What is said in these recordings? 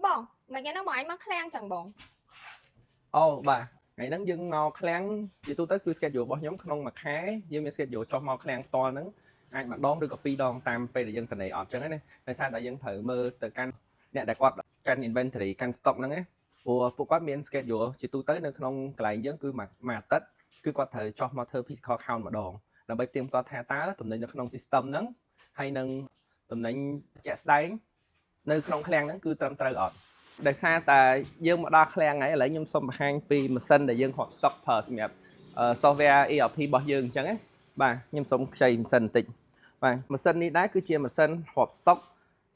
បងមិនថ្ងៃហ្នឹងបងឯងមកឃ្លាំងចឹងបង អូបាទថ្ងៃហ្នឹងយើងមកឃ្លាំងជាទូទៅគឺ schedule របស់ខ្ញុំក្នុងមួយខែយើងមាន schedule ចុះមកឃ្លាំងផ្ទាល់ហ្នឹងអាចម្ដងឬក៏ពីរដងតាមពេលដែលយើងទំនេរអត់ចឹងណាដោយសារតែយើងត្រូវមើលទៅកាន់អ្នកដែលគាត់កាន់ inventory កាន់ stock ហ្នឹងណាព្រោះពួកគាត់មាន schedule ជាទូទៅនៅក្នុងកន្លែងយើងគឺមួយមួយអាទិត្យគឺគាត់ត្រូវចុះមកធ្វើ physical count ម្ដងដើម្បីផ្ទៀងផ្ទាត់ថាតើទំនិញនៅក្នុង system ហ្នឹងហើយនឹងទំនិញជាក់ស្ដែងនៅក្នុងឃ្លាំងហ្នឹងគឺត្រឹមត្រូវអត់ ដោយសារតែយើងមកដល់ឃ្លាំងហើយឥឡូវខ្ញុំសូមបង្ហាញពីម៉ាស៊ីនដែលយើងរាប់ stock ប្រើសម្រាប់ software ERP របស់យើងអញ្ចឹងណាបាទខ្ញុំសូមខ្ចីម៉ាស៊ីនបន្តិចបាទម៉ាស៊ីននេះដែរគឺជាម៉ាស៊ីនរាប់ stock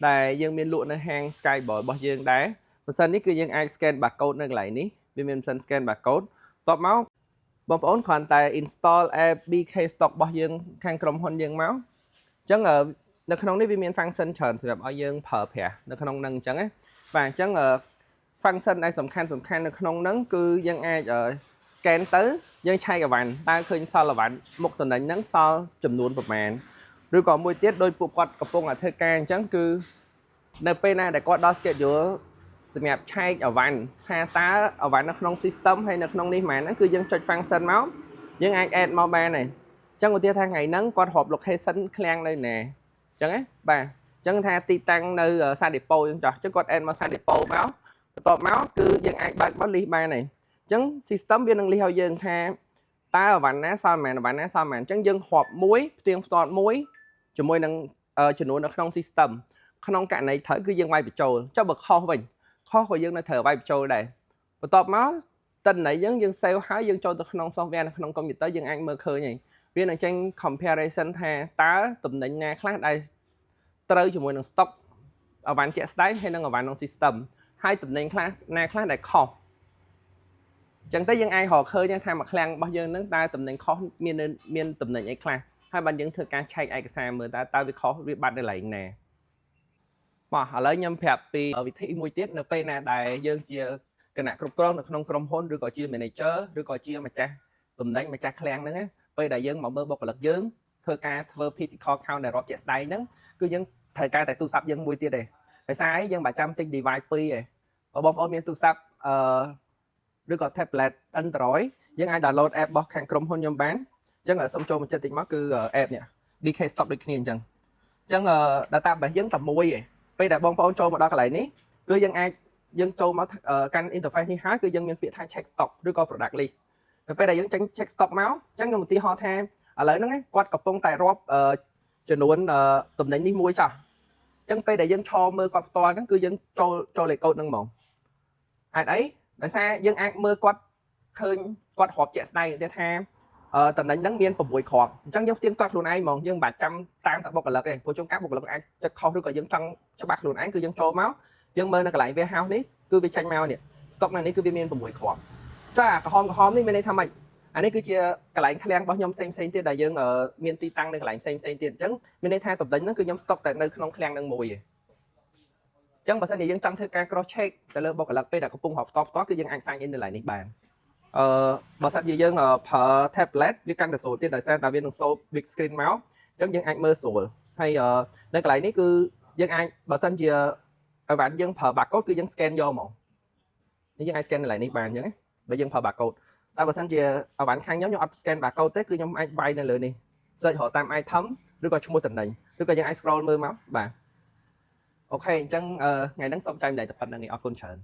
ដែលយើងមានលក់នៅហាង Skyboy របស់យើងដែរម៉ាស៊ីននេះគឺយើងអាច scan barcode នៅកន្លែងនេះវាមានម៉ាស៊ីន scan barcode តបមកបងប្អូនគ្រាន់តែ install app BK Stock របស់យើងខាងក្រុមហ៊ុនយើងមកអញ្ចឹងនៅក្នុងនេះវាមាន function ច្រើនសម្រាប់ឲ្យយើងប្រើប្រាស់នៅក្នុងនឹងអញ្ចឹងណាបាទអញ្ចឹង function ដែលសំខាន់សំខាន់នៅក្នុងហ្នឹងគឺយើងអាច scan ទៅយើងឆែកអីវ៉ាន់តើឃើញសល់អីវ៉ាន់មុខតំណែងហ្នឹងសល់ចំនួនប្រមាណឬក៏មួយទៀតដោយពួកគាត់កំពុងតែធ្វើការអញ្ចឹងគឺនៅពេលណាដែលគាត់ដល់ schedule សម្រាប់ឆែកអីវ៉ាន់ថាតើអីវ៉ាន់នៅក្នុង system ហើយនៅក្នុងនេះប៉ុន្មានហ្នឹងគឺយើងចុច function មកយើងអាច add មកបានហើយអញ្ចឹងឧទាហរណ៍ថាថ្ងៃហ្នឹងគាត់រាប់ location ឃ្លាំងនៅណាអញ្ចឹងណាបាទអញ្ចឹងថាទីតាំងនៅសាដេប៉ូអញ្ចឹងចោះអញ្ចឹងគាត់ add មកសាដេប៉ូមកបន្ទាប់មកគឺយើងអាចបើកមក list បានហើយអញ្ចឹង system វានឹង list ឲ្យយើងថាតើអីវ៉ាន់ណាសល់ប៉ុន្មានអីវ៉ាន់ណាសល់ប៉ុន្មានអញ្ចឹងយើងរាប់មួយផ្ទៀងផ្ទាត់មួយជាមួយនឹងចំនួននៅក្នុង system ក្នុងករណីត្រូវគឺយើងវាយបញ្ចូលចុះបើខុសវិញខុសក៏យើងនៅត្រូវវាយបញ្ចូលដែរបន្ទាប់មកតិន័យយើងយើង save ហើយយើងចូលទៅក្នុង software នៅក្នុង computer យើងអាចមើលឃើញហើយវានឹងចេញ comparison ថាតើតំណែងណាខ្លះដែលត្រូវជាមួយនឹង stock អីវ៉ាន់ជាក់ស្ដែងហើយនិងអីវ៉ាន់ក្នុង system ហើយតំណែងខ្លះណាខ្លះដែលខុសអញ្ចឹងទៅយើងអាចរកឃើញថាមួយឃ្លាំងរបស់យើងហ្នឹងតើតំណែងខុសមានមានតំណែងអីខ្លះហើយបានយើងធ្វើការឆែកឯកសារមើលតើតើវាខុសវាបាត់នៅកន្លែងណាបាទឥឡូវខ្ញុំប្រាប់ពីវិធីមួយទៀតនៅពេលណាដែលយើងជាគណៈគ្រប់គ្រងនៅក្នុងក្រុមហ៊ុនឬក៏ជា manager ឬក៏ជាម្ចាស់តំណែងម្ចាស់ឃ្លាំងហ្នឹងណាពេលដែលយើងមកមើលបុគ្គលិកយើងធ្វើការធ្វើ physical count ដែលរាប់ជាក់ស្ដែងហ្នឹងគឺយើងត្រូវការតែទូរស័ព្ទយើងមួយទៀតទេដោយសារអីយើងមិនចាំទិញ device ពីរទេបើបងប្អូនមានទូរស័ព្ទអឺឬក៏ tablet Android យើងអាច download app របស់ខាងក្រុមហ៊ុនខ្ញុំបានអញ្ចឹងសូមចូលមកចិត្តតិចមកគឺ app នេះ BK Stock ដូចគ្នាអញ្ចឹងអញ្ចឹង database យើងតែមួយឯងពេលដែលបងប្អូនចូលមកដល់កន្លែងនេះគឺយើងអាចយើងចូលមកកាន់ interface នេះហើយគឺយើងមានពាក្យថា check stock ឬក៏ product list នៅពេលដែលយើងចេញ check stock មកអញ្ចឹងខ្ញុំឧទាហរណ៍ថាឥឡូវហ្នឹងគាត់កំពុងតែរាប់ចំនួនតំណែងនេះមួយចោះអញ្ចឹងពេលដែលយើងឈរមើលគាត់ផ្ទាល់ហ្នឹងគឺយើងចូលចូលលេខកូដហ្នឹងហ្មងហេតុអីដោយសារយើងអាចមើលគាត់ឃើញគាត់រាប់ជាក់ស្ដែងទេថាអឺតំណែងហ្នឹងមាន6គ្រាប់អញ្ចឹងយើងផ្ទៀងផ្ទាត់ខ្លួនឯងហ្មងយើងមិនបាច់ចាំតាមតែបុគ្គលិកទេព្រោះជួនកាលបុគ្គលិកអាចចិត្តខុសឬក៏យើងចង់ច្បាស់ខ្លួនឯងគឺយើងចូលមកយើងមើលនៅកន្លែង warehouse នេះគឺវាចេញមកនេះ stock នៅនេះគឺវាមាន6គ្រាប់ចាអាក្រហមក្រហមនេះមានន័យថាម៉េចអានេះគឺជាកន្លែងឃ្លាំងរបស់ខ្ញុំផ្សេងផ្សេងទៀតដែលយើងមានទីតាំងនៅកន្លែងផ្សេងផ្សេងទៀតអញ្ចឹងមានន័យថាតំណែងហ្នឹងគឺខ្ញុំ stock តែនៅក្នុងឃ្លាំងហ្នឹងមួយឯងអញ្ចឹងបើសិនជាយើងចង់ធ្វើការ cross check ទៅលើបុគ្គលិកពេលដែលកំពុងរាប់ផ្ទាល់ផ្ទាល់គឺយើងអាច sign in នៅកន្លែងនេះបានអឺបើសិនជាយើងប្រើ tablet វាកាន់តែស្រួលទៀតដោយសារតែវានឹង show big screen មកអញ្ចឹងយើងអាចមើលស្រួលហើយនៅកន្លែងនេះគឺយើងអាចបើសិនជាអីវ៉ាន់យើងប្រើ barcode គឺយើង scan យកហ្មងនេះយើងអាច scan កន្លែងនេះបានអញ្ចឹងណាបើយើងប្រើ barcode តែបើសិនជាអីវ៉ាន់ខាងខ្ញុំខ្ញុំអត់ scan barcode ទេគឺខ្ញុំអាចវាយនៅលើនេះ search រកតាម item ឬក៏ឈ្មោះតំណែងឬក៏យើងអាច scroll មើលមកបាទ OK អញ្ចឹងថ្ងៃហ្នឹងសូមចែករំលែកតែប៉ុណ្ណឹងឯងអរគុណច្រើន។